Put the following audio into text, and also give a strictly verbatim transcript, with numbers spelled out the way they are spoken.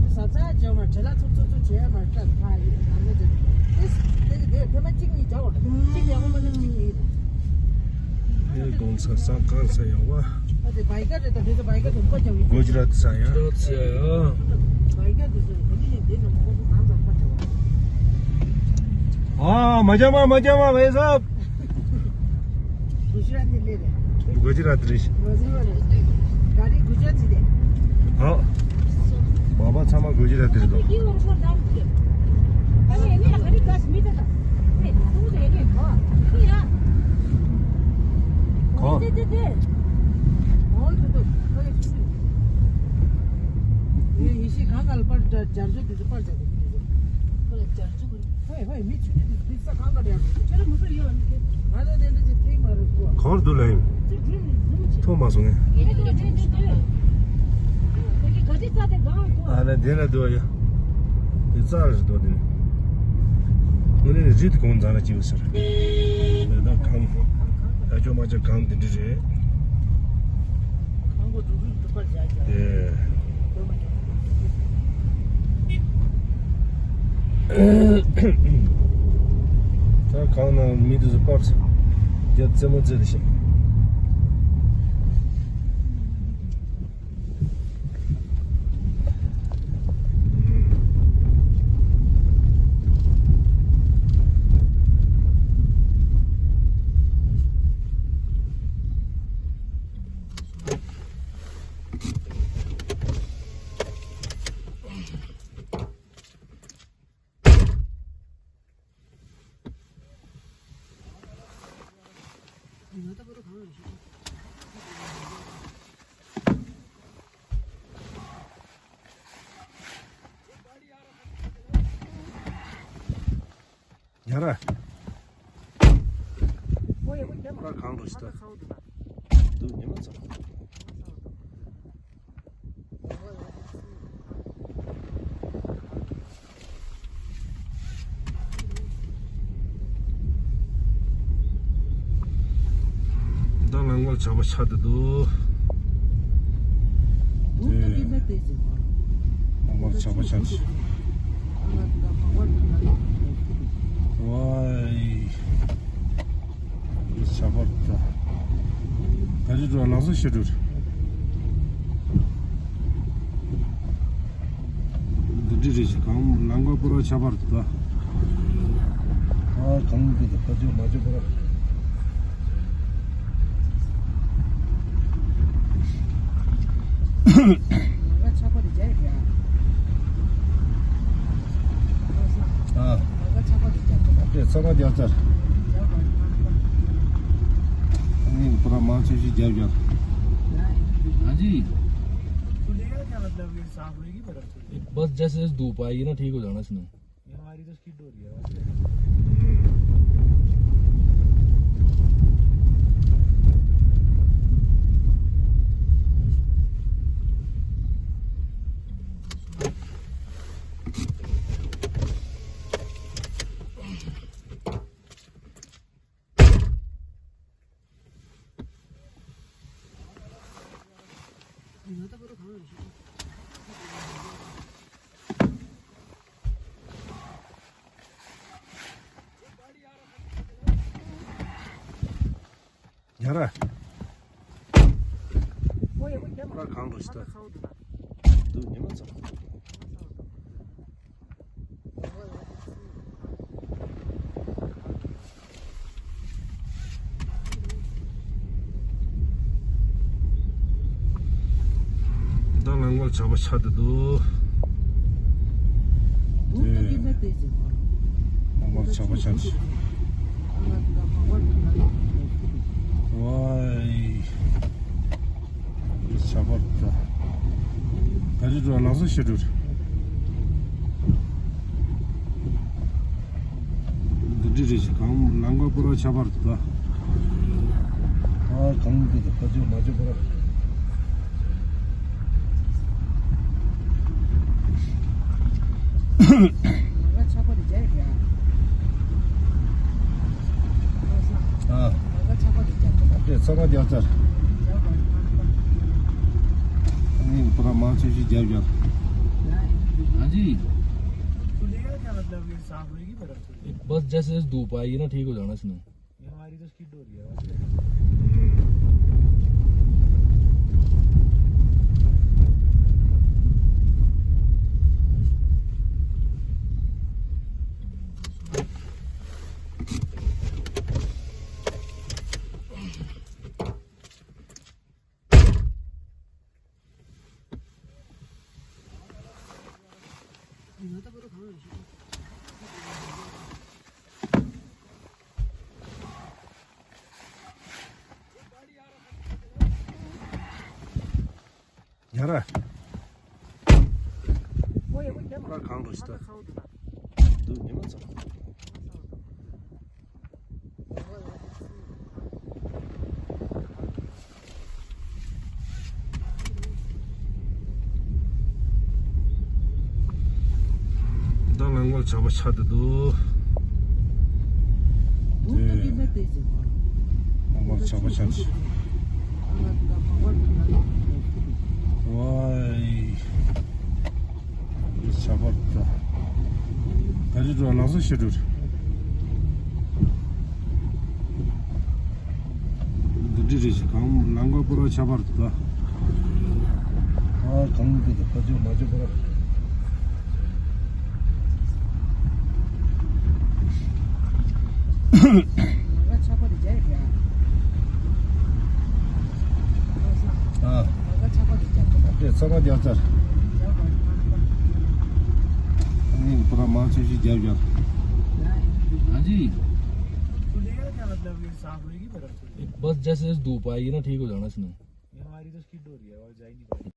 ས་ཚ་བྱེད་མ་བྲེལ་ལ་ཚུབ་ཚུབ་ཚུབ་བྱེད་མ་སྐྲག་ཁ་ཡིན་ནམ་ལས་དེ་དེ་དེ་དེ་ཕེ་མ་གཅིག་གཉིས་བྱ་བ་གཅིག་ཡག་པོ་མ་ནི་གཅིག་ཡིན། ཨེ་གོང་ས་ས་གང་ས་ཡོང་བ། ཨ་དེ་བའི་ཀ་རེད་ད་དེ་ཚོ་བའི་ཀ་དེ་མཁོ་ཅང་ཡིན། གུ་ཇི་རཱཏ་ས་ཡ། གུ་ཇི་རཱཏ་ས་ཡ། བའི་ཀ་དེ་ཚོ་ག་དེ་ནས་དེ་ནས་མཁོ་ཚོ་གང་ཙམ་མཁོ་ཅང་བ། ཨ་མ་ཇ་མ་མ་ཇ་མ་བའི་སབ། གུ་ཇི་རཱཏ་ལས་རེད། གུ་ཇི་རཱཏ་རེད། ག་རེ་གུ་ཇི་རཱཏ་ཟེར་ཏེ། ཨ། བ་བ་ཚང་མ་གུ་ཇི་རཱཏ་རེད་དོ། གོ། ཡེ་ཤེས་གང་ག་ལ་པར་སྦྱར་སྦྱོར་དེ་ཚོ་པར་སྦྱར་དགོས་ཀྱི་རེད། ཧོꯏ་ཧོꯏ་མི་ཆུང་ཆུང་དེ་དེ་ས་གང་ག་ལ་ཡང་ཁྱོད་རང་མི་ཚོ་ཡོད་ནི་དེ་ང་ལ་དེ་འདྲ་ཅིག་ཐེངས་མ་རེད་གོ། ག་བར་འདུག་ལ་ཡིན། ཚུར་འགྲོ་ནས་ཟུམ་བྱེད། ཐུག་མ་སོང་ངས། ཡིན་དེ་དེ་དེ་དེ་དེ་ག་ཅི་ས་དེ་གང་གོ། ཨ་ལ་དེ་ལ་འདུག་ཡ། དེ་རྩ་རེད་འདུག་དེ་ནི། དངོས་གནས་རི་དེ་གོང་རྫ་ལ་སྐྱིད་པ་ཟེར། ད་གང་། ད་ཅོ་མ་ཅོ་གང་དེ་འདྲ་རེད། ཁང་པ་འཛུགས་སྐྲུན་སྒྲུབ་པར་བྱ་རྒྱུ། ཨེ། ད་གང་ན་མི་དེ་ཚོ་པར་རྒྱབ་རྩེད་མོ་རྩེ་དེ་ཤིག་ཡ་ར། ཁྱེད་རང་གང་འགྲོ་ཤི་ད། འདུག་ཉི་མ་ཚ། ད་ལང་མར་ཆག་པ་ཆག་དེ་འདུག་ལང་མར་ཆག་པ་ཆག་དེ། ཝའི། ཆག་པ་ད། ག་རེ་འགྲོ་ལང་ས་ཤི་འགྲོ། འདི་འདྲ་རེད་ཤག་གང་ལང་ཀ་པུ་ར་ཆག་པ་རེད་ད། ཨ་གང་འདི་ད་ཁ་ཆོ་མ་ཆོ་པུ་ར། ལང་ཀ་ཆག་པ་རེད་རྒྱ་ཡོད་ཡ། ཨ། ལང་ཀ་ཆག་པ་རེད་རྒྱ་ཡོད། ཨ་དེ་ཚང་མ་རྒྱ་ཚར། ཨ་ནི་པུ་ར་མང་ཆེ་ཤོས་རྒྱ་ཡོད་ཡ། हाँ जी। बस जैसे धूप आएगी ना, ठीक हो जाना इसने। ཡ་ར། ཁྱེད་རང་གང་འགྲོ་ཤི་ད། འདུག་ཉི་མ་ཚ། ད་ལང་མར་ཆག་པ་ཆག་དེ་འདུག་ལང་མར་ཆག་པ་ཆག་དེ། ཝའི། ཆག་པ་ད། ག་རེ་འགྲོ་ལང་ས་ཤི་འགྲོ། འདི་འདྲ་རེད་ཤག་གང་ལང་ཀ་པུ་ར་ཆག་པ་རེད་ད། ཨ་གང་འདི་ད་ཁ་ཆོ་མ་ཆོ་པུ་ར། ལང་ཀ་ཆག་པ་རེད་རྒྱ་ཡོད་ཡ། ཨ། ལང་ཀ་ཆག་པ་རེད་རྒྱ་ཡོད། ཨ་དེ་ཚང་མ་རྒྱ་ཚར། ཨ་ནི་པུ་ར་མང་ཆེ་ཤོས་རྒྱ་ཡོད་ཡ། हाँ जी। खुलेगा क्या, मतलब ये साफ होएगी बर्फ? बस जैसे जैसे धूप आएगी ना, ठीक हो जाना इसने। ये हमारी तो स्किड हो रही है। ཡ་ར། ཁ་གང་རུ་ཞིག་ད། འདུག་ཉི་མ་ཚང་། ད་ལམ་ཁར་ཇག་པ་ཆགས་བསྡད་འདུག་ལམ་ཁར་ཇག་པ་ཆགས་བསྡད། ཝའི། འདི་ཆགས་པ་ད། ག་རེ་འགྲོ་ལམ་སང་ཤི་འགྲོ། འདི་འདྲ་རེད་ཤག་གང་ལམ་ཁ་པུ་ར་ཆགས་པ་རེད་ད། ཨ་གང་འདི་ད་ཕ་ཇོ་མ་ཇོ་པུ་ར། ཨ། དེ་ཚང་མ་རྒྱབ་ཚར། ཨ་ནི་པུ་ར་མང་ཆེ་ཤོས་རྒྱབ་རྒྱབ། हाँ जी। खुलेगा क्या, मतलब ये साफ होएगी बर्फ? बस जैसे जैसे धूप आएगी ना, ठीक हो जाना इसने। ये हमारी तो स्किड हो रही है और जा ही नहीं पा रही।